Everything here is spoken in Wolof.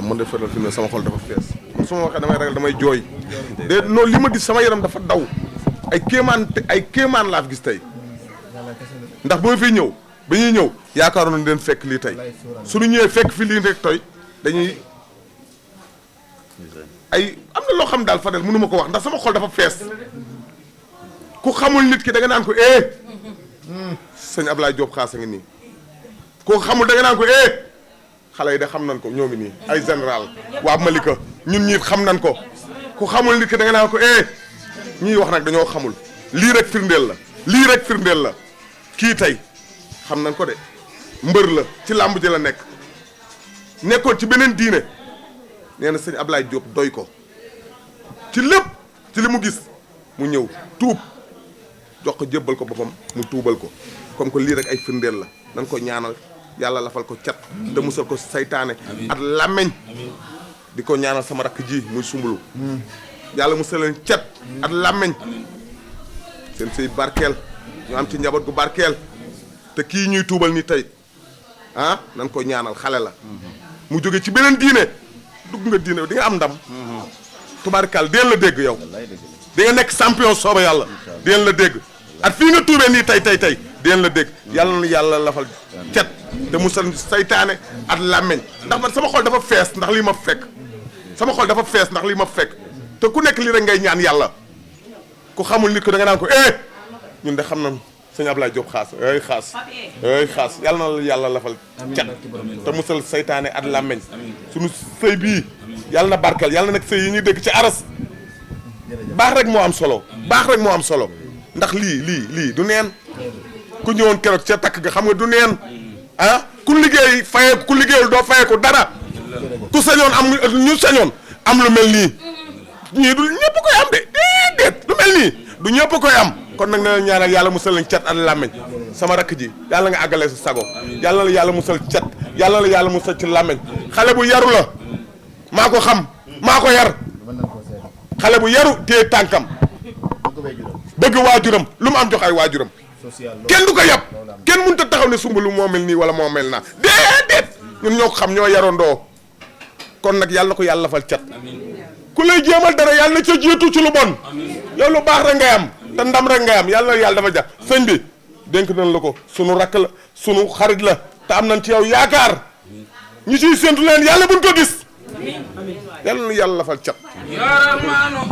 waaw man de Fadel fi mu ne sama xol dafa fees man su ma waxee damay ragal damay jooy de non li ma gis sama yaram dafa daw ay kéemaan laa fi gis tey ndax ba ma fiy ñëw ba ñuy ñëw yaakaaroon nañ leen fekk lii tey suñu ñëwee fekk fi lii rek tey dañuy ay am na loo xam daal Fadel mënu ma ko wax ndax sama xol dafa fees ku xamul nit ki da nga naan ko sëñ Ablaye Diop xaasa ngi nii ku xamul da nga naan ko xale yi de xam nañ ko ñoo ngi nii ay général waa Malika ñun ñiit xam nañ ko ku xamul nit ki da nga naan ko ñii wax nag dañoo xamul lii rek firndeel la kii tey xam nañ ko de mbër la ci làmb ji la nekkoon ci beneen diine nee na sëñ Ablaye Diop doy ko ci lépp ci li mu gis mu ñëw tuub jox ko jébbal ko boppam mu tuubal ko comme que lii rek ay firndeel la nañ ko ñaanal yàlla lafal ko cat te musal ko saytaane at làmmeñ di ko ñaanal sama rakk ji muy sumbulu yàlla musal leen cat at làmmeñ seen sëy barkeel ñu am ci njaboot gu barkeel te kii ñuy tuubal ni tey nañ ko ñaanal xale la mu jóge ci beneen diine dugg nga diine di nga am ndam tubaarkal deen la dégg yow di nga nekk champion sooba yàlla deen la dégg at fii nga tuubee nii tey deen la dégg yàlla na yàlla lafal cet te musal saytaane at làmmeñ ndax man sama xol dafa fees ndax lii ma fekk te ku nekk lii rek ngay ñaan yàlla ku xamul nit ko da nga naan ko ñun de xam nañ sëñ Ablaye Diop xaas yàlla na la yàlla lafal cet te musal saytaane at làmmeñ suñu sëy bii yàlla na barkeel yàlla na nag sëy yi ñuy dégg ci aras baax rek moo am solo ndax lii du neen ku ñëwoon keroog ca takk ga xam nga du neen ku liggéey fayeeku ku liggéeyul doo fayeeku dara ku sañoon ñu sañoon am lu mel nii ñii du ñëpp koy am de déedéet lu mel nii du ñëpp koy am kon nag na ñaanal yàlla musal lañ cat at làmmeñ sama rakk ji yàlla nga àggale sa sago yàlla la yàlla musal cat yàlla la yàlla musal ci làmmeñ xale bu yaru la maa ko xam maa ko yar xale bu yaru téye tànkam bëgg waajuram lu mu am jox ay waajuram kenn du ko yab kenn mënut a taxaw ne Soumboulou moo mel nii wala moo mel naa déedéet ñun ñoo ko xam ñoo yarandoo kon nag yàlla na ko yàlla lafal cat ku lay jéemal dara yàlla na ca jiitu ci lu bon yow lu baax rek ngay am te ndam rek ngay am yàlla na yàlla dafa jax sëñ bi dénk nañ la ko sunu rakk la sunu xarit la te am nañ ci yow yaakaar ñu ciy séntu leen yàlla buñ ko gis yàlla na yàlla lafal cat